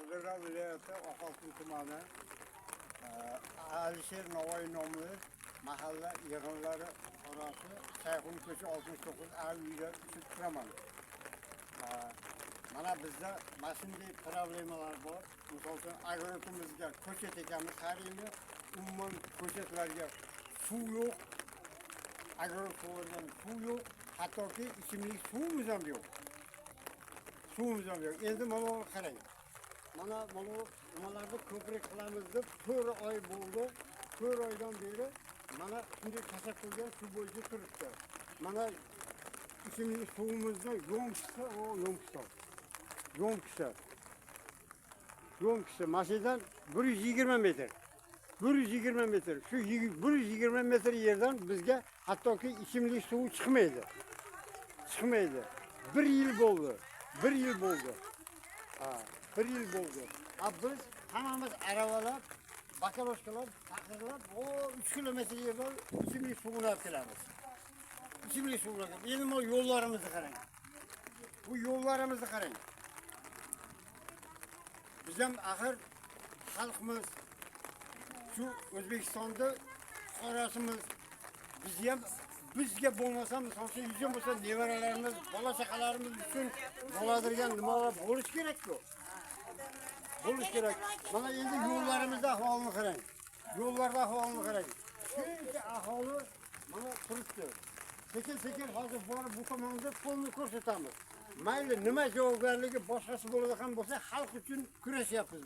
Qashqadaryo viloyati Oqoltin tumani, Alisher Navoiy nomli mahalla yig'inlari fuqarosi, Sayxun ko'cha 69 A uyda uchib turaman. Mana bizda mana shunday problemalar bor. Misol uchun, огород imizga ko'chat ekamiz har yili. Umuman ko'chatlarga suv yo'q. Огород sug'organ suv yo'q. Hattoki ichimlik suvimiz ham yo'q. Suvimiz ham yo'q. Endi mana buni qarang. Mana bu nimalarni ko'prik qilamiz deb 4 oy bo'ldi. 4 oydan beri mana shunday tashlab qo'ygan, shu bo'yicha turibdi. Mana ichimlik suvimizni yo'mkisi, o yo'mkisi. Yo'mkisi. Yo'mkisi mashindan 120 metr. 120 metr. Shu 120 metr yerdan bizga hattoki ichimlik suvi chiqmaydi. Chiqmaydi. Bir yil bo'ldi. Bir yil bo'ldi. Ha, bir yil bo'ldi. Ha, biz hammamiz aravalar, баклажка lar, taqirlab, o 3 kilometr yerdan ichimlik suvini olib kelamiz. Ichimlik suvini olib. Endi bu yo'llarimizni qarang. Bu yo'llarimizni qarang. Biz ham axir xalqimiz, shu O'zbekistonda fuqarosimiz. Biz ham, bizga bo'lmasa, misol uchun, yuzdan bo'lsa, nevaralarimiz, bola chaqalarimiz uchun bo'ladigan nimalar bo'lishi kerak-ku. Bo'lishi kerak. Mana endi yo'llarimizda ahvolini qarang. Yo'llarda ahvolini qarang. Shuncha aholi mana turibdi. Sekin sekin hozir borib bu tomonda polni ko'rsatamiz. Mayli, nima javobgarligi, boshqasi bo'ladi ham bo'lsa, xalq uchun kurashyapmiz.